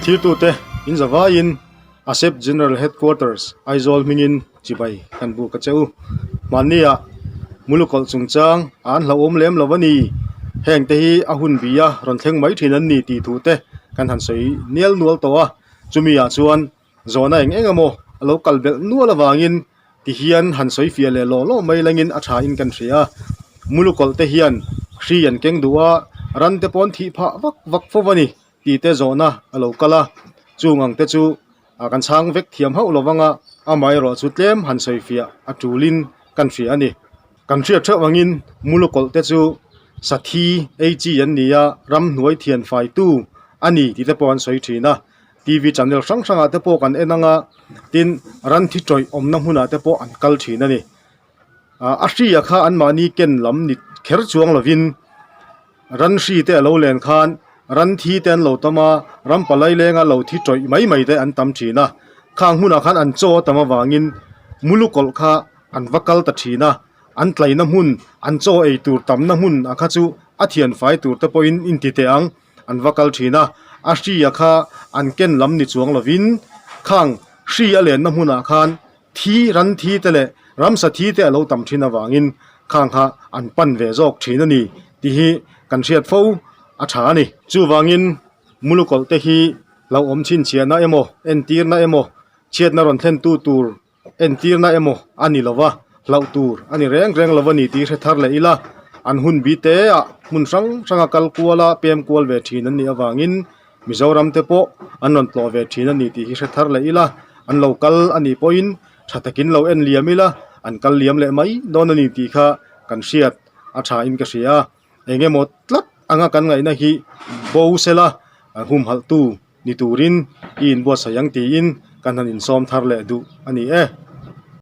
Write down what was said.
Thirtute in zavaiin ASEP General Headquarters Aizawl hmingin chibai kan buk a che u. Mahnia Mulukawlh chungchang a an hlauhawm lem lo a ni. Heng te hi a hun bi a rawn thleng mai thin an ni tih thu te kan han sawi nial nual tawh a. Chumi ah chuan zawhna eng eng emaw a lo kal belh nual avangin ti hian han sawi fiah leh lawh lawh mai langin a tha in kan hria a. Mulukawlh te hian hri an keng duh a, ran te pawh an thih phah vak vak fo a ni. Tih te zawhna a lo kal a, chung ang te chu kan chhang vek thiam hauh lo vang a, amaherawh chu tlem han sawi fiah a tulin kan hria a ni. Kan hriat theuh angin Mulukawlh te chu Sathi ei chi an ni a, ramhnuai thian faitu a ni tih te pawh an sawi thin a, TV channel hrang hrangah te pawh kan en ang a, tin ranthi tawih awmna hmunah te pawh an kal thin a ni. A hria kha anmahni ken lam ni kher chuang lovin Ran hri te a lo len khan ran thi te an lo tam a, ram palai lenga lo thi tawih mai mai te an tam thin a. Khang hmunah khan an chaw a tam avangin mulukawlh kha an va kal ta thin a, an tlaina hmun, an chaw ei tur tamna hmun a kha chu a thian fai tur te pawhin inti teh ang, an va kal thin a. A hri a kha an ken lam ni chuang lovin khang hri a lenna hmunah khan Thi, ran thi te leh ramsa thi te a lo tam thin avangin khang kha an pan ve zawk thin a ni tih hi kan hriat fo a tha a ni. Chuvangin Mulukawlh te hi hlauhawm chhinchhiahna emaw, entirna emaw, chhiatna rawn thlentu tur entirna emaw a ni lova, hlauh tur a ni reng reng lo a ni tih hre thar leh ila, an hun bi te ah hmun hrang hranga kal kuala pem kual ve thin an nih avangin Mizoram te pawh an rawn tlawh ve thin a ni tih hi hre thar leh ila, an lo kal a nih pawhin tha takin lo en liam ila, an kal liam leh mai dawn a ni tih kha kan hriat a tha in ka hria a, eng emaw tlat anga kan ngaihna hi bo sela humhalh tu ni turin i inbuatsaih ang tiin kan han insawm thar leh duh a ni e.